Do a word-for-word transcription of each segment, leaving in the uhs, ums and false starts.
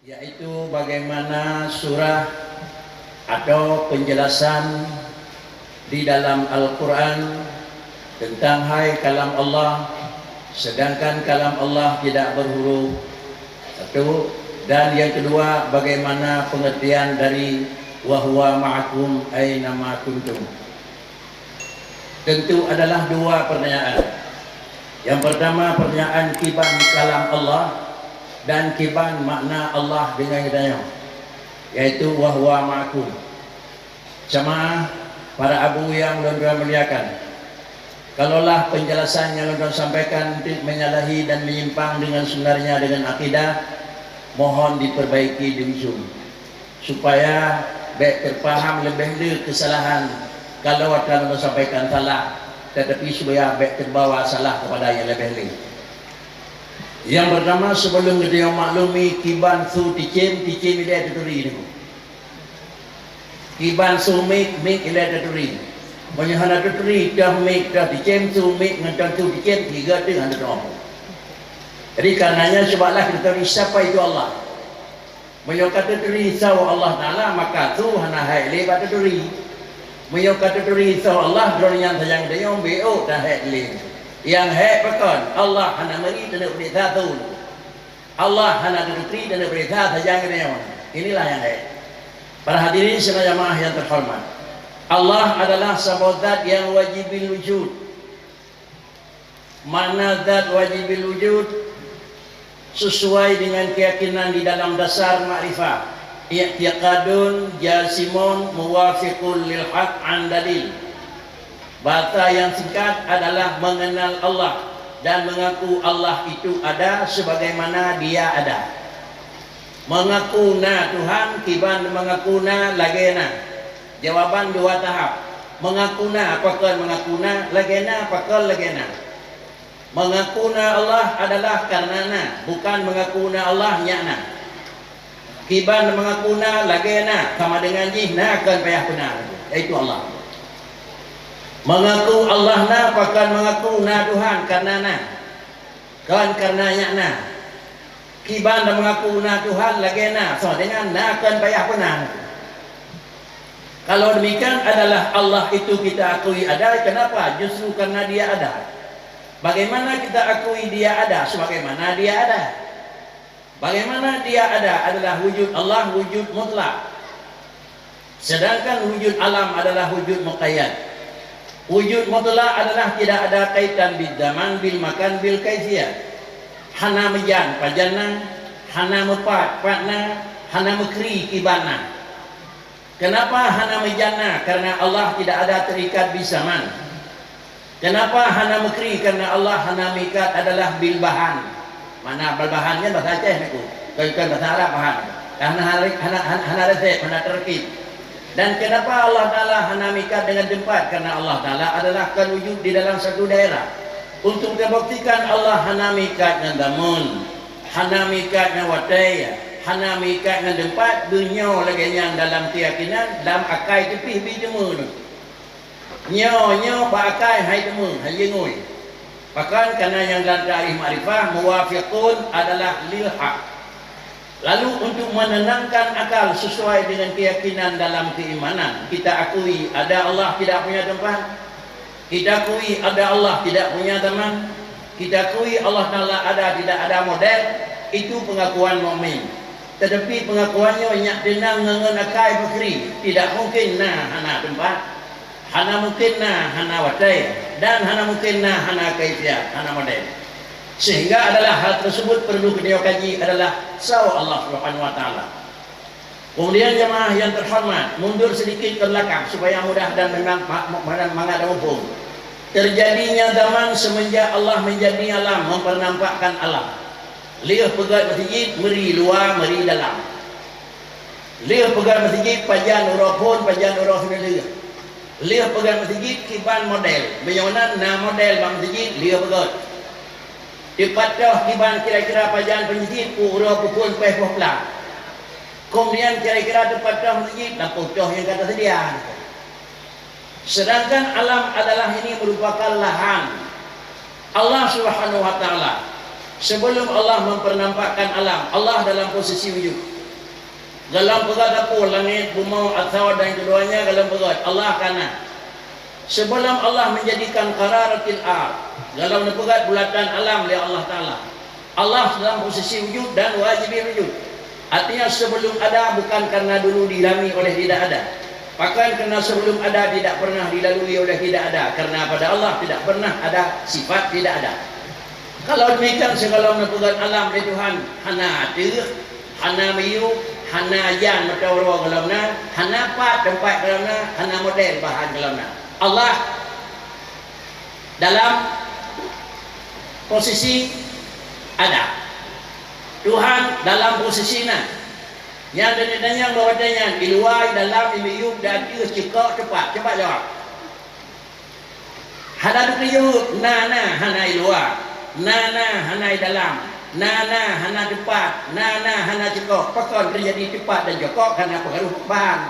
Yaitu bagaimana surah atau penjelasan di dalam Al-Quran tentang hai kalam Allah, sedangkan kalam Allah tidak berhuruf. Satu. Dan yang kedua, bagaimana pengertian dari "wa huwa ma'akum aina ma kuntum"? Tentu adalah dua pertanyaan. Yang pertama, pertanyaan kiban kalam Allah dan kiban makna Allah dengan geutanyoe, yaitu "wa huwa ma'akum". Jamaah, para abu yang ulôn muliakan, kalaulah penjelasan yang ulôn sampaikan menyalahi dan menyimpang dengan sebenarnya dengan akidah, mohon diperbaiki di ujung, supaya bék teupaham leubeh le keusalahan kalau atra ulôn sampaikan salah, tetapi supaya bék teubawa salah kepada yang leubeh le. Yang pertama, sebelum geutanyoe maklumi kiban su ticém, ticém ilée taturi nyoe. Kiban su miek, miek ilée taturi. Meunyoe hana taturi, toh miek, toh ticém, su miek ngon toh su ticém, tiga teuh hana teutu'oh. Jadi, karenanya, cubalah kita taturi siapa itu Allah. Meunyoe ka taturi soe Allah Taala, maka su hana hék lé bak taturi. Meunyoe ka taturi soe Allah, droeneuh nyan sajan geutanyoe, bék tahék lé. Nyang hék pakon? Allah hana meuri taneuk peuriksa su. Allah hana taturi taneuk peuriksa sajan geutanyoe. Inilah nyang hék. Para hadirin sidang jamaah yang terhormat, Allah adalah saboh zat yang wajibil wujud. Makna zat wajibil wujud sesuai dengan keyakinan di dalam dasar makrifah, i'tiqadun jazimun muwafiqun lil haq an dalil. Bahasa yang singkat adalah mengenal Allah dan mengaku Allah itu ada sebagaimana Dia ada. Mengaku na Tuhan, kiban mengaku na lagée na. Jawaban dua tahap. Mengaku na pakon mengaku na, lagée na pakon lagée na. Mengaku na Allah adalah karena na, bukan mengaku na Allah nyak na. Kiban mengaku na lagée na, sama dengan jih na kon payah peuna, yaitu Allah. Mengaku Allah na pakon mengaku na Tuhan karena na, kon karena nyak na. Kiban dan mengaku na Tuhan lagée na, sama dengan na kon payah peuna. Kalau demikian adalah Allah itu kita akui ada, kenapa? Justru karena Dia ada. Bagaimana kita akui Dia ada? Sebagaimana Dia ada. Bagaimana Dia ada adalah wujud Allah, wujud mutlak. Sedangkan wujud alam adalah wujud muqayyad. Wujud mutlak adalah tidak ada kaitan bil zaman, bil makan, bil kaifiyah. Hana meujan pajan na, hana meupat pat na, hana meukri kiban na. Kenapa hana meujan na? Karena Allah tidak ada terikat bil zaman. Kenapa hana meukri? Karena Allah hana meuikat adalah bil bahan. Makna bil bahan nyan bahasa Aceh nyan ku. Kon, kon bahasa Arab bahan. Hana, hana, hana, hana resep, hana terkib. Dan kenapa Allah Taala hana meuikat dengan tempat? Karena Allah Taala adalah kon wujud di dalam satu daerah. Untuk tabuktikan Allah hana meuikat ngon zaman, hana meuikat ngon watée, hana meuikat ngon tempat, beunyoe lagée nyan dalam keyakinan, lam akai teupih bi teuma. Nyoe, nyoe bak akai hai teuma, hai jingui. Pakon? Karena nyang lam takrif makrifah muwafiqun adalah lil haq. Lalu untuk menenangkan akal sesuai dengan keyakinan dalam keimanan, kita akui ada Allah tidak punya tempat, kita akui ada Allah tidak punya zaman, kita akui Allah Taala ada tidak ada model, itu pengakuan mukmin. Tetapi pengakuan nyoe nyak teunang ngon akai meukri, tidak mungkin na hana tempat. Hana mungkin na hana watée, dan hana mungkin na hana kaifiat, hana model. Sehingga adalah hal tersebut perlu beliau kaji adalah soe Allah Subhanahu wa Taala. Kemudian jamaah yang terhormat, mundur sedikit ke belakang supaya mudah dan memang ma-, ma-, mangat dan mumpung. Terjadinya zaman semenjak Allah menjadi alam, mempernampakkan alam. Lheueh peugét meuseujid, meuri luwa, meuri dalam. Lheueh peugét meuseujid, pajan uroe phon, pajan uroe seuneulheueh. Lheueh peugét meuseujid, kiban model. Meunyoe nan na model bak meuseujid, lheueh peugét. Teupat toh kiban kira-kira pajan meuseujid, uroe pukon peuet boh pla. Kemudian kira-kira teupat toh meuseujid, lampôh toh nyang ka teuseudia. Sedangkan alam adalah ini merupakan lahan Allah Subhanahu wa Ta'ala. Sebelum Allah mempernampakkan alam, Allah dalam posisi wujud. Dalam peugah sapeue langét, bumoe, atawa dan keduanya dalam peugah Allah kana. Sebelum Allah menjadikan qararatil ard, dalam peugah bulatan alam oleh Allah Ta'ala. Allah dalam posisi wujud dan wajib wujud. Artinya, sebelum ada bukan karena dulu dihilangkan oleh tidak ada. Bahkan karena sebelum ada tidak pernah dilalui oleh tidak ada. Karena pada Allah tidak pernah ada sifat tidak ada. Kalau demikian, segala peungaran alam di Tuhan hana ateueh, hana miyueb, hana jan meuteuro golom na, hana pat teumpat golom na, hana model bahan golom na. Allah dalam posisi ada. Tuhan dalam posisi na. Nyang dan nyang bahwa nyan di luwa, di dalam, di miyueb, di ateueh, ceukok, teupat. Coba jawab. Hana dikeuyeuh, na, na hana i luwa, na, na hana i dalam, na, na hana teupat, na, na hana ceukok. Pakon teujadi teupat dan ceukok? Karena peungaruh bahan.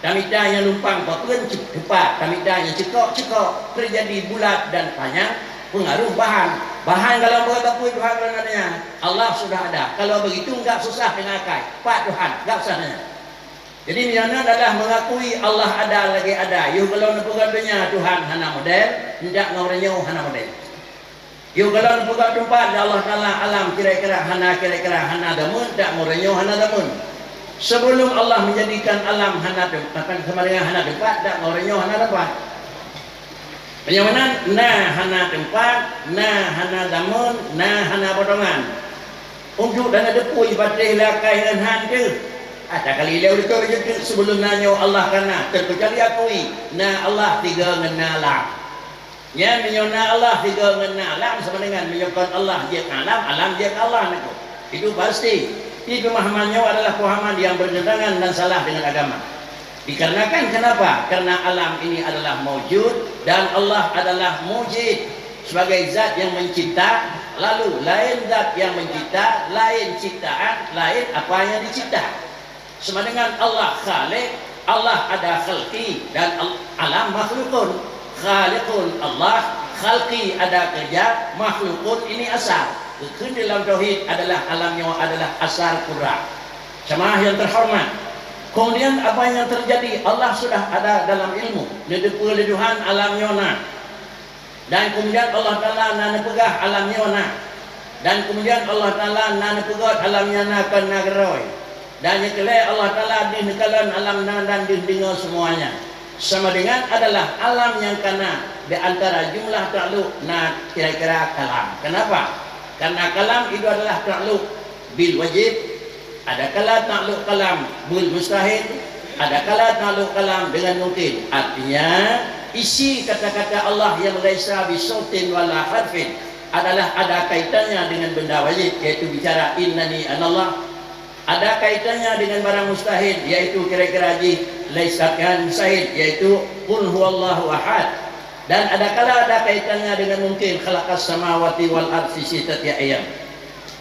Tamita nyang lumpang papeuen, teupat. Tamita nyang ceukok, ceukok. Teujadi bulat dan panyang, peungaruh bahan. Bahan kalau beureukat peue Tuhan, karena Allah sudah ada. Kalau begitu, enggak susah dengan akai. Pat Tuhan, enggak usah nanya. Jadi, meunyoe na adalah mengakui Allah ada lagée ada. Yoh gohlom neupeugah donya Tuhan hana model, ndak ngon uroe nyoe hana model. Yoh gohlom neupeugah teumpat di Allah Taala alam kira-kira hana kira-kira, hana dameun, ndak ngon uroe nyoe hana dameun. Sebelum Allah menjadikan alam hana tem-, akan sama dengan hana teumpat, ndak ngon uroe nyoe hana teumpat. Meunyoe meunan, na hana teumpat, na hana dameun, na hana potongan. Untuk dana deupui patéh lakai ngon han teuh. Ata kali lé ulée keu jeuet sebelum na nyoe Allah kana, terkecuali akui na Allah tiga ngon na lam. Nyan meunyoe na Allah tiga ngon na lam sama dengan meunyoe kon Allah jeuet alam, alam jeuet Allah niko. Itu pasti. Di pemahaman nyoe adalah pemahaman yang bertentangan dan salah dengan agama. Dikarenakan kenapa? Karena alam ini adalah maujud dan Allah adalah mujid. Sebagai zat yang mencipta, lalu lain zat yang mencipta, lain ciptaan, lain apa yang dicipta. Sama dengan Allah khaliq, Allah ada khalqi, dan al-, alam makhluqun. Khaliqun Allah, khalqi ada kerja, makhluqun ini asal. Geukheun dalam tauhid adalah alam nyoe adalah asal kudrat. Jamaah yang terhormat, kemudian apa yang terjadi? Allah sudah ada dalam ilmu. Neudeupeue lé Tuhan alam nyoe na. Dan kemudian Allah Taala na neupeugah alam nyoe na. Dan kemudian Allah Taala na neupeugét alam nyoe na kon na keudroe. Dan nyang keulhèe Allah Taala deuh neukalon alam na dan deuh deungoe semuanya. Sama dengan adalah alam nyang kana di antara jumlah takluk na kira-kira kalam. Kenapa? Karena kalam itu adalah takluk bil wajib, ada kala takluk kalam bil mustahil, ada kala takluk kalam dengan mungkin. Artinya, isi kata-kata Allah yang laisa bi sautin wala harfin adalah ada kaitannya dengan benda wajib, yaitu bicara innani anallah. Ada kaitannya dengan barang mustahil, yaitu kira-kira jih laisa kan mustahil, yaitu qul huwallahu ahad. Dan ada kala ada kaitannya dengan mungkin, khalaqas samawati wal ard fi sittati ayyam.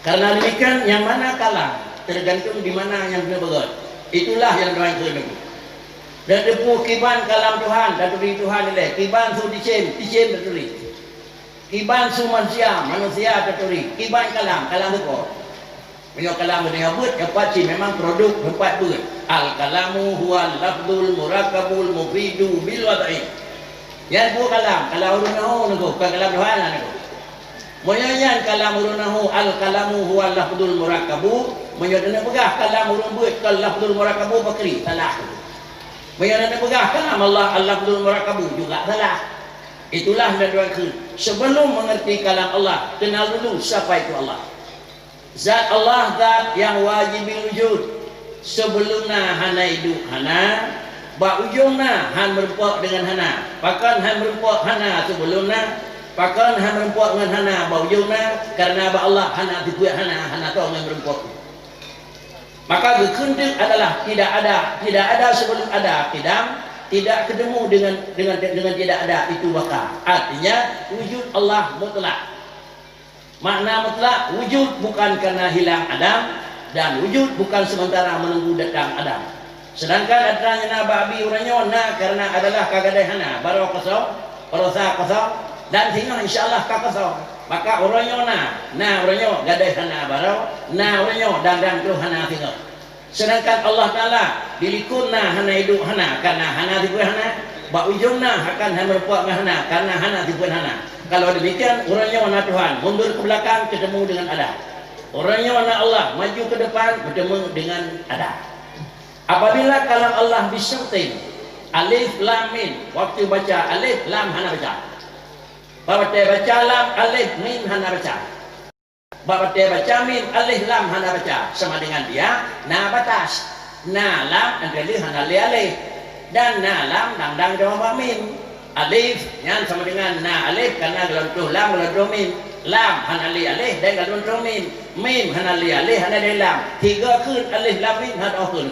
Karena demikian, yang mana kalam tergantung di mana yang kena berat. Itulah yang doain kena. Dan teupeu kiban kalam Tuhan, dan turi Tuhan ilée. Kiban su ticem, ticem dan turi. Kiban su manusia, manusia dan turi. Kiban kalam, kalam beukong. Meunyoe kalam geutanyoe beuet, nyoe pat cit memang produk teumpat beuet. Al-kalamu huwa lafzul murakkabul mufidu bil wad'i. Nyan buet kalam, kalam ureuëng nahu nyoe, bukan kalam Tuhan nyoe. Meunyoe nyan kalam ureuëng nahu, al-kalamu huwa lafzul murakkabu, meunyoe neupeugah kalam ureuëng beuet kon lafzul murakkabu, bakri, salah. Meunyoe neupeugah kalam Allah al-lafzul murakkabu, juga salah. Itulah yang doakan. Sebelum mengerti kalam Allah, kenal dulu siapa itu Allah. Zat Allah zat nyang wajib wujud. Sebelum na hana idup hana, bak ujong na han meureumpok dengan hana. Pakon han meureumpok hana sebelum na? Pakon han meureumpok ngon hana bak ujong na? Karena bak Allah hana teupeu hana, hana toh ngon meureumpok. Maka geukheun teuk adalah tidak ada, tidak ada sebelum ada, qidam, tidak ketemu dengan, dengan, dengan tidak ada, itu baka. Artinya, wujud Allah mutlak. Makna mutlak, wujud bukan karena hilang adam, dan wujud bukan sementara menunggu datang adam. Seudangkan atra nyang na bak Abi uroe nyoe na kareuna adalah ka gadôh hana, baroe kosong, baroesa kosong, dan singoh insya Allah ka kosong. Maka uroe nyoe na, na uroe nyoe gadôh hana baroe, na uroe nyoe dan, dan troh hana singoh. Seudangkan Allah Taala di likot na hana iduek hana, kareuna hana sifeuet hana, bak ujong na akan hana meurumpok ngon hana, kareuna hana sifeuet hana. Kalau demikian, uroe nyoe na Tuhan, mundur ke belakang, ketemu dengan ada. Uroe nyoe na Allah, maju ke depan, bertemu dengan ada. Apabila kalam Allah bisyartin, alif, lam, mim, watèe baca alif, lam hana baca. Bak watèe baca lam, alif, mim hana baca. Bak watèe baca mim, alif, lam hana baca. Sama dengan dia na batas. Na lam, enteuk lheueh hana lé alif. Dan na lam, dang-dang jaweueb mim. Alif nyan sama dengan na alif, kareuna geulontoh lam, geulontoh mim. Lam hana lé alif, dan geulontoh mim. Mim hana lé alif, hana lé lam. Tiga kheun alif, lam, mim, hana kheun.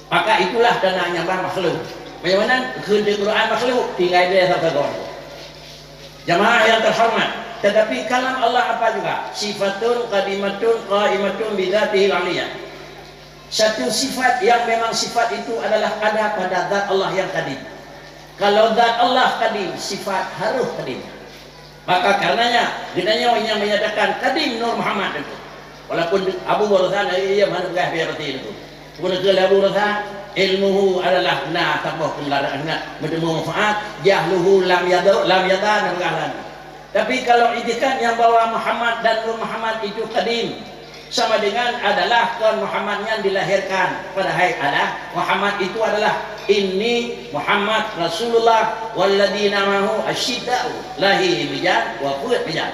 Maka itulah tanda nyang bah makhluk. Bagaimana kheun di Quran makhluk, tinggai di sagoe-sagoe. Jamaah yang terhormat, tetapi kalam Allah apa juga? Sifatun qadimatun qaimatun bidzatihil aliyah. Satu sifat yang memang sifat itu adalah ada pada zat Allah yang kadim. Kalau zat Allah kadim, sifat harus kadim. Maka karenanya, geutanyoe nyang menyatakan kadim Nur Muhammad itu. Walaupun Abu Baroesa, ia hana peugah biar pasti itu. Bukan ke Abu Baroesa, ilmuhu adalah na tambah penglarang, na bertemu manfaat, jahluhu lam yadu, lam yada, na peugah lagi. Tapi kalau itikad nyang bahwa Muhammad dan Nur Muhammad itu kadim, sama dengan adalah kon Muhammad nyan dilahirkan, padahai ada Muhammad itu adalah inni Muhammad Rasulullah walladzina ma'ahu asyidda'u lahil mijan wa feuet mijan.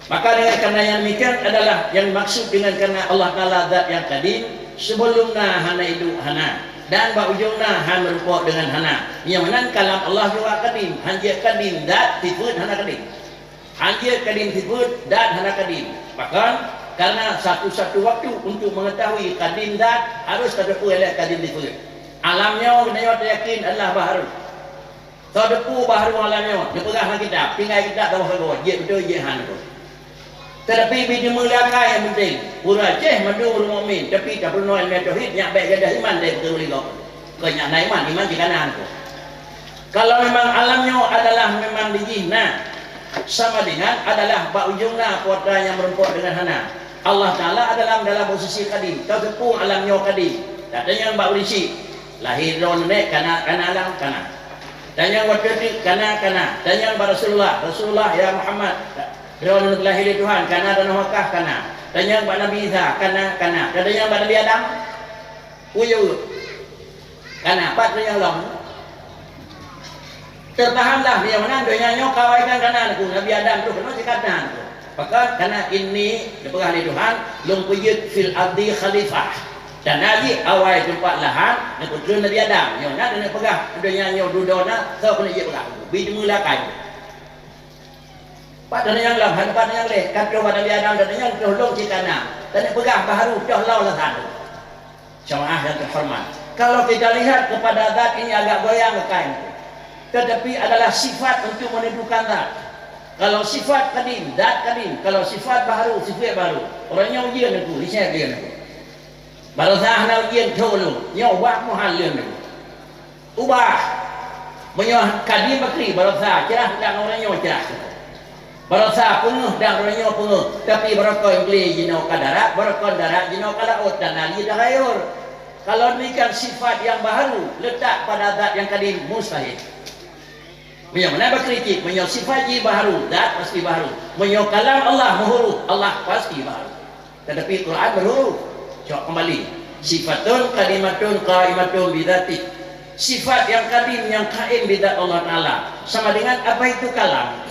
Maka dengan karena yang demikian adalah yang dimaksud dengan karena Allah Taala zat yang kadim, sebelum na hana idup hana, dan bak ujung na hana meurupok dengan hana. Nyang meunan kalam Allah juga kadim, hanjeuet kadim zat, sifeuet hana kadim. Hanjeuet kadim sifeuet, zat hana kadim. Bahkan, karena satu-satu waktu untuk mengetahui kadim zat, harus tateupeue lé kadim sifeuet. Alam nyoe geutanyoe tayakin adalah baharu. Tateupeue baharu alam nyoe, neupeugah lam kitab, tinggai kitab taboh sagoe, jeuet beutôi, jeuet han beutôi. Tetapi bit meulakai nyang penting, ureueng Aceh mandum ureueng mukmin, tapi tapeurunoe ilmu tauhid nyak bèk gadoh iman dari beutôi lé gob. Kon nyak na iman, iman jih ka na nyan. Kalau memang alam nyoe adalah memang di jih na, sama dengan adalah bak ujong na peue atra nyang meurumpok dengan hana. Allah Taala adalah dalam posisi kadim, tateupeue alam nyoe kadim. Tatanyong bak ureueng chik, lahé droeneuh kana, kana alam, kana. Tanyong watèe teuk, kana, kana. Tanyong bak Rasulullah, Rasulullah, ya Muhammad, droeneuh lahé lé Tuhan, kana tanoh Makkah, kana. Tanyong bak Nabi Isa, kana, kana. Tatanyong bak Nabi Adam, uyuek. Kana, pat tanyong lom. Teupahamlah, meunyoe meunan donya nyoe ka awai kan kana, Teungku. Nabi Adam troh keunoe cit kana, Teungku. Pakon? Kana inni, neupeugah lé Tuhan, lôn peujeuet fil ardi khalifah. Dan na jih awai teumpat lahan, neupeutreun Nabi Adam. Nyoe na neupeugah, donya nyoe dudoe na, soe keuneuk jeuet peugah, Teungku. Bit meulakai. Pat tanyong lom, hana pat tanyong lé. Ka troh bak Nabi Adam, tanyong troh lôn cit kana. Dan neupeugah baharu, toh lom lasan. Jamaah yang terhormat, kalau kita lihat kepada zat ini agak goyang keukai, tetapi adalah sifat untuk menentukan zat. Kalau sifat kadim, zat kadim. Kalau sifat baharu, sifat baharu. Uroe nyoe ujeuen Teungku, di sinoe ujeuen Teungku. Baroesa hana ujeuen, tho lôn. Nyoe wak muhal lôn Teungku. Ubah. Meunyoe kadim bakri, baroesa cerah, dan uroe nyoe cerah. Baroesa peungeuh dan uroe nyoe peungeuh, tapi barokon glé jinoe ka darat, barokon darat jinoe ka laôt, dan na jih tagayur. Kalau demikian sifat yang baharu letak pada zat yang kadim, mustahil. Meunyoe meunan bakri cit, meunyoe sifat jih baharu, zat pasti baharu. Meunyoe kalam Allah meuhuruf, Allah pasti baharu. Tetapi Quran berhuruf. Cok kembali. Sifatun qadimatun qaimatun bidzatih. Sifat yang kadim, yang kaim bidzat Allah Taala. Sama dengan apa itu kalam?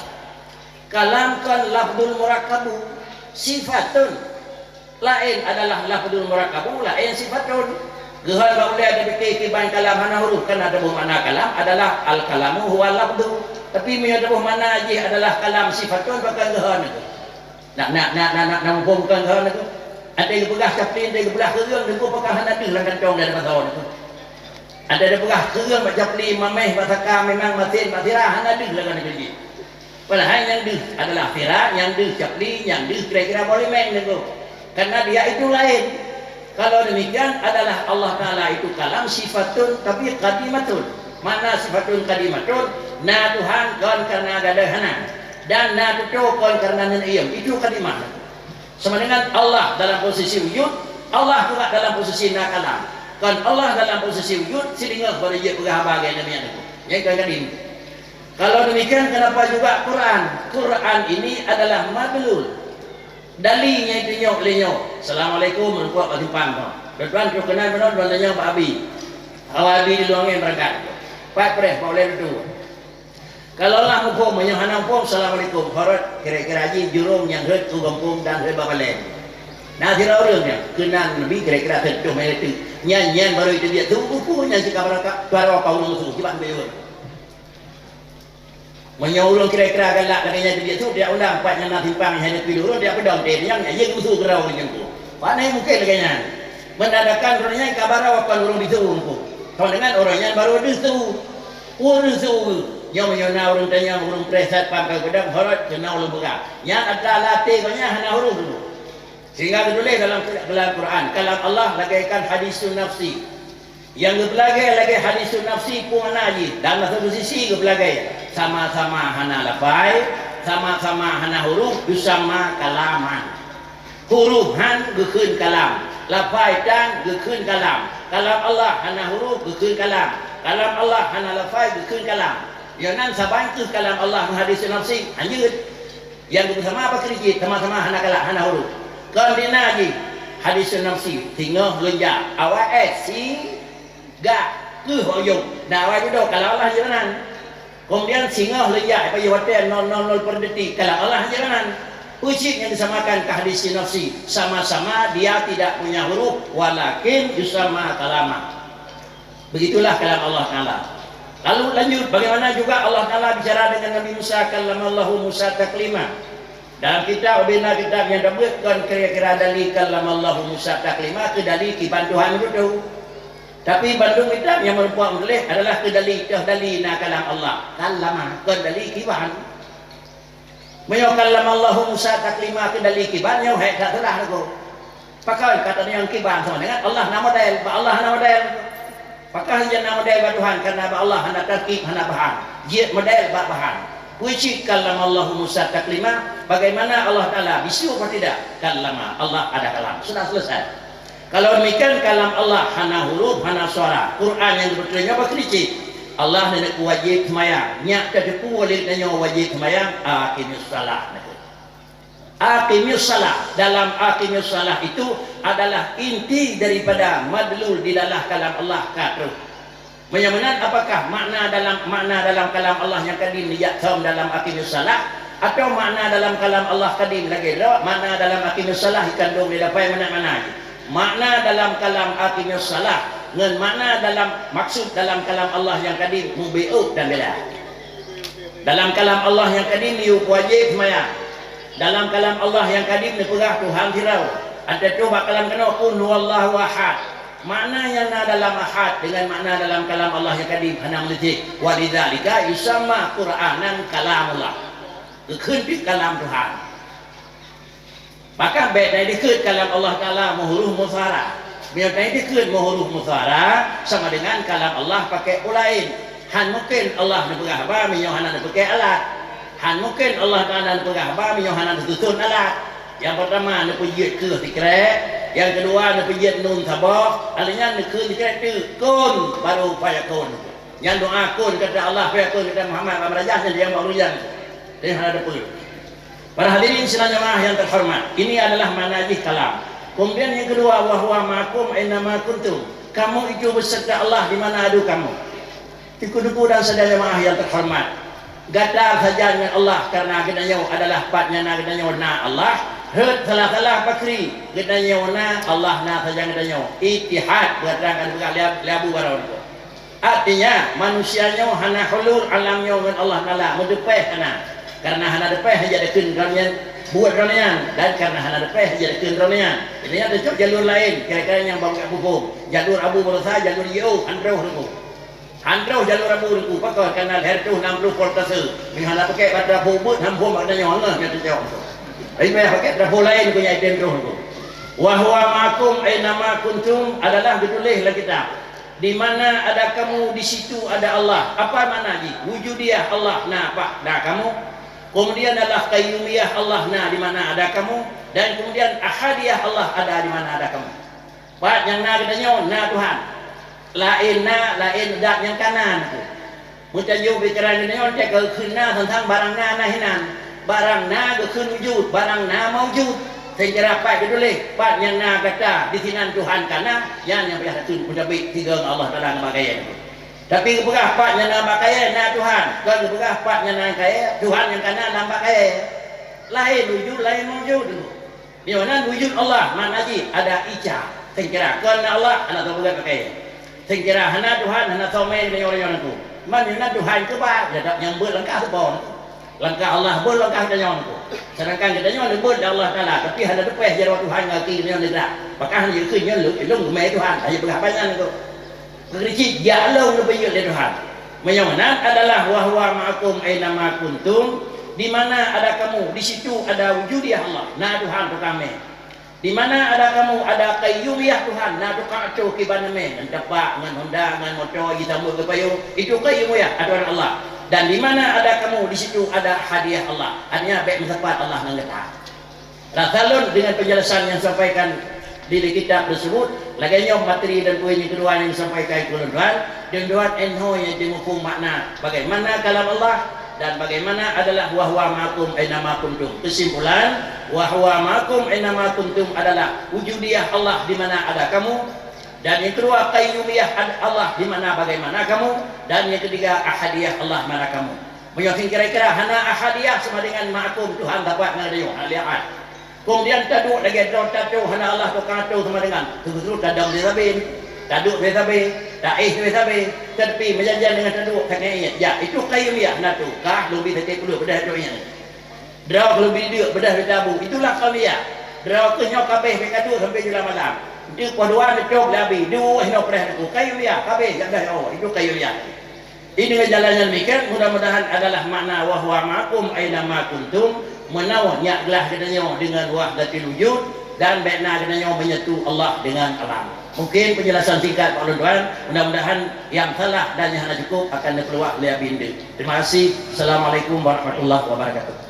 Kalam kon lafzul murakkabu. Sifatun. Laén adalah lafzul murakkabu, laén sifatun. Geuhon bak ulèe tapike kiban kalam hana huruf, kana taboh makna kalam adalah al-kalamu huwa lafzu. Tapi meunyoe taboh makna jih adalah kalam sifatun, pakon geuhon itu. Nak, nak, nak, nak, nak, nak muphom kon geuhon itu. Ada geupeugah capli, ada geupeugah keureueng, Teungku, pakon hana deuh lam kantong dan pasau Teungku. Ada geupeugah keureueng bak capli, mamèh bak saka, memang masin bak sirah, hana deuh lam kantong jih. Padahai nyang deuh adalah sirah, nyang deuh capli, nyang deuh kira-kira boh limeng Teungku. Karena dia itu laén. Kalau demikian adalah Allah Ta'ala itu kalam sifatun tapi qadimatun. Makna sifatun qadimatun, na Tuhan kon karena gadôh hana, dan na tutoe kon karena neuneuiem. Itu qadimah. Sama dengan Allah dalam posisi wujud, Allah juga dalam posisi na kalam. Kon Allah dalam posisi wujud, sideungoe baru jeuet peugah haba lagèe nyan. Nyang kon kadim. Kalau demikian, kenapa juga Quran? Quran ini adalah madlul. Dali nyang itunyok lé nyoe. Assalamualaikum, meureumpok bak simpang tu. Tuan-tuan, trok keunan meunan, tuan tanyong bak Abi. Awak Abi di luwa angén beurangkat. Pat preh, bak ulèe dudoe. Kalau lah muphom, meunyoe hana muphom, assalamualaikum. Horot, kira-kira jih jurông nyang rhot u gampông dan rhot bak balèe. Na sidroe ureueng nyan, keunan Nabi kira-kira teutuh meunyo teuk. Nyan, nyan barô iteubiet su, peue nyan sika baraka, barô ka ureueng su, kiban beuyeueng. Meunyoe ureueng kira-kira galak lagèe nyan teubiet su, tiap ulang pat nyang na simpang nyang hana pih ureueng, tiap peudong teuh nyang, ya, ya, musu keurau ureueng nyan tu. Pane mungken lagèe nyan. Meunandakan ureueng nyan ka barô kon ureueng bisu ureueng tu. Sama dengan ureueng nyan barô deuh su. Ureueng su. Nyoe meunyoe na ureueng tanyong, ureueng preh satpam ka geudong, horot keunoe ulôn peugah. Nyan atra lam até gobnyan hana huruf dulu. Sehingga geutuléh dalam, dalam Quran, kalam Allah bagaikan hadisun nafsi. Nyang geupeulagèe lagèe hadisun nafsi peue makna jih? Dalam satu sisi geupeulagèe sama-sama hana lafai, sama-sama hana huruf, yusamma kalaman. Huruf han geukheun kalam, lafai tan geukheun kalam. Kalam Allah hana huruf geukheun kalam. Kalam Allah hana lafai geukheun kalam. Nyoe nan saban kheueh kalam Allah ngon hadisun nafsi, hanjeuet. Nyang geubeusama pakri cit, sama-sama hana galak, hana huruf. Kon dina jih hadisun nafsi, singoh lôn jak, awai éh, si gak keuh ho yong. Na awai judoe, kalam Allah jih meunan. Kemudian singoh lôn jak, pajoh watèe nol nol nol per detik, kalam Allah jih meunan. Peue cit nyang disamakan keu hadisun nafsi, sama-sama dia tidak punya huruf, walakin yusamma kalama. Begitulah kalam Allah Ta'ala. Lalu lanjut, bagaimana juga Allah Ta'ala bicara dengan Nabi Musa, kallamallahu Musa taklima. Dalam kitab, ubena kitab nyang tabeuet kon kira-kira dali kallamallahu Musa taklima keu dali kiban Tuhan beutôi. Tapi bandum kitab nyang meureumpok meutuléh adalah keu dali, toh dali na kalam Allah. Kallama, kon dali kiban. Meunyoe kallamallahu Musa taklima keu dali kiban, nyoe hék that teulah lagoe. Pakon ka tanyong kiban sama dengan Allah na model, bak Allah hana model. Pakon jeuet na model bak Tuhan, karena bak Allah hana tarkib, hana bahan. Jeuet model bak bahan. Peue cit kallamallahu Musa taklima, bagaimana Allah Ta'ala bisu apa tidak? Kallama, Allah ada kalam. Sudah selesai. Kalau demikian, kalam Allah hana huruf, hana suara. Quran nyang geubeutôi nyoe pakri cit. Allah neuneupeue wajéb seumayang. Nyak tateupeue lé tanyoe wajéb seumayang, aqimus shalah. Aqimus shalah. Dalam aqimus shalah itu adalah inti daripada madlul dilalah kalam Allah ka troh. Meunyoe meunan, apakah makna dalam, makna dalam kalam Allah nyang kadim neujak thom dalam aqimus shalah, atawa makna dalam kalam Allah kadim lagèe droe, makna dalam aqimus shalah jikandong di dapai meunan makna jih? Makna dalam kalam aqimus shalah ngon makna dalam, maksud dalam kalam Allah nyang kadim meubiôh dan beda. Dalam kalam Allah nyang kadim neuyue wajéb seumayang. Dalam kalam Allah nyang kadim neupeugah Tuhan sidroe. Ateueh bak kalam keunoe, "Qul huwallahu ahad." Makna nyang na dalam ahad dengan makna dalam kalam Allah nyang kadim hana meuleutéh. Walidzalika yusamma Qur'anan kalamullah. Geukheun pih kalam Tuhan. Maka bèk na dikheun kalam Allah Ta'ala meuhuruf musara. Meunyoe na dikheun meuhuruf musara, sama dengan kalam Allah pakèk peue laén. Han mungken Allah neupeugah haba meunyoe hana neupeukèk alat. Han mungken Allah Ta'ala neupeugah haba meunyoe hana neususun alat. Nyang peurtama neupeujeuet keuh sikrek, nyang keudua neupeujeuet nun saboh, alèh nyan neukheun sikrek teuk, kun, baru fayakun. Nyan doa kun kata Allah, fayakun kata Muhammad, bak meurajah nyan nyang bak ureueng nyan. Tapi hana teupeue. Para hadirin sidang jamaah yang terhormat, ini adalah makna jih kalam. Kemudian yang kedua, wa huwa ma'akum aina ma kuntum. Kamu itu beserta Allah di mana adu kamu. Teungku-teungku dan syedara jamaah nyang teuhoreumat, gata sajan ngon Allah, kareuna geutanyoe adalah pat nyang na geutanyoe na Allah. Rhot salah-salah pakri, geutanyoe na Allah na sajan geutanyoe. Ittihad, beutrang ka geupeugah lé, lé Abu Baron tu. Artinya, manusia nyoe hana hulul alam nyoe ngon Allah Taala, meuteupéh hana. Kareuna hana teupéh, hana jideukeuen droeneuh nyan, buet droeneuh nyan, dan kareuna hana teupéh, hana jideukeuen droeneuh nyan. Jadi, nyan teucok jalur laén, kira-kira nyang bak muphom. Jalur Abu Barosa, jalur jiôh, han troh teungku. Han troh jalur Abu Teungku, pakon kana lhèe reutôh nam ploh voltase. Meunyoe hana pakèk bak trapo beuet, han phon bak tanyoe, hana nyan teucok. Tapi payah pakèk trapo laén keu nyan item troh Teungku. Wa huwa ma'akum aina ma kuntum adalah geutuléh lam kitab. Di mana ada kamu, di situ ada Allah. Apa makna jih? Wujudiyah Allah na pat, na kamu. Kemudian adalah qayyumiyah Allah na di mana ada kamu. Dan kemudian ahadiyah Allah ada di mana ada kamu. Pat nyang na geutanyoe, na Tuhan. Laén na, laén dat nyang ka na nyan. Meutanyoe pikiran geutanyoe, teuka geukheun na teuntang barang na, na hinan. Barang na geukheun wujud, barang na maujud. Seucara pat geutuléh, pat nyang na gata, di sinan Tuhan ka na, nyan nyang payah takheun, meutabek tiga ngon Allah Taala ngon bak kayèe. Tapi geupeugah pat nyang na bak kayèe na Tuhan, kon geupeugah pat nyang na kayèe, Tuhan nyang ka na lam bak kayèe. Laén wujud, laén maujud. Meunyoe nan wujud Allah, makna jih ada Isa. Seucara kon na Allah, hana teupeugah pakai. Seucara hana Tuhan, hana somé meunyoe nyoe nangku. Man meunyoe nan Tuhan keuba, ya tak nyang beuet langkah saboh nangku. Langkah Allah beuet langkah geutanyoe nangku. Sedangkan geutanyoe neubeuet lé Allah Taala, tapi hana teupèh jaroe Tuhan ngon gaki geutanyoe neugrak. Pakah hana jikheun nyoe lôn, lôn geumè Tuhan, hana jipeugah banyak nangku. Keukricik jak lôn neupeujeuet lé Tuhan. Meunyoe nan adalah wa huwa ma'akum aina ma kuntum, di mana ada kamu, di situ ada wujudiyah Allah, na Tuhan tukang mè. Di mana ada kamu, ada qayyumiyah Tuhan, na tukang atô kiban mè, ngon tapak, ngon honda, ngon moto, jisambot geupayông, itu qayyumiyah atoran Allah. Dan di mana ada kamu, di situ ada ahadiyah Allah. Artinya, bèk meusapat Allah ngon gata. Rasa lôn dengan penjelasan yang disampaikan di kitab tersebut, lagèe nyoe materi dan poin yang kedua yang disampaikan keu lôn tuan, dan tuan enho yang dimuphom makna bagaimana kalam Allah dan bagaimana adalah wa huwa ma'akum aina ma kuntum. Kesimpulan, wa huwa ma'akum aina ma kuntum adalah wujudiyah Allah di mana ada kamu, dan yang kedua qayyumiyah ad-, Allah di mana bagaimana kamu, dan yang ketiga ahadiyah Allah mana kamu. Meunyoe kira-kira hana ahadiyah sama dengan ma'akum Tuhan dapat ngon geutanyoe, hana lé ahad. Kemudian taduek lagèe droe tatô hana Allah tukang atô sama dengan. Justru tadong lé sabe, taduek lé sabe, taéh lé sabe, tapi meujanjian dengan taduek sakét ingat. Ya, itu qayyumiyah na tu. Kah lôn bi saté puluh beudah tu ingat. Droe lôn bi deuk beudah tabu. Itulah qayyumiyah. Droe keuh nyoe kabeh bèk kaduek sampai jula malam. Di poh dua neucok lé abi, dua hinoe preh aku. Qayyumiyah, kabeh jak dah. Oh, itu qayyumiyah. Ini jalan yang demikian, mudah-mudahan adalah makna wa huwa ma'akum aina ma kuntum, meunoe nyak glah geutanyoe dengan wahdatul wujud, dan bèk na geutanyoe menyatu Allah dengan alam. Mungkin penjelasan singkat Pak Lôn Tuan, mudah-mudahan yang salah dan yang hana cukup akan dikeluar oleh Abi Nde. Terima kasih. Assalamualaikum warahmatullahi wabarakatuh.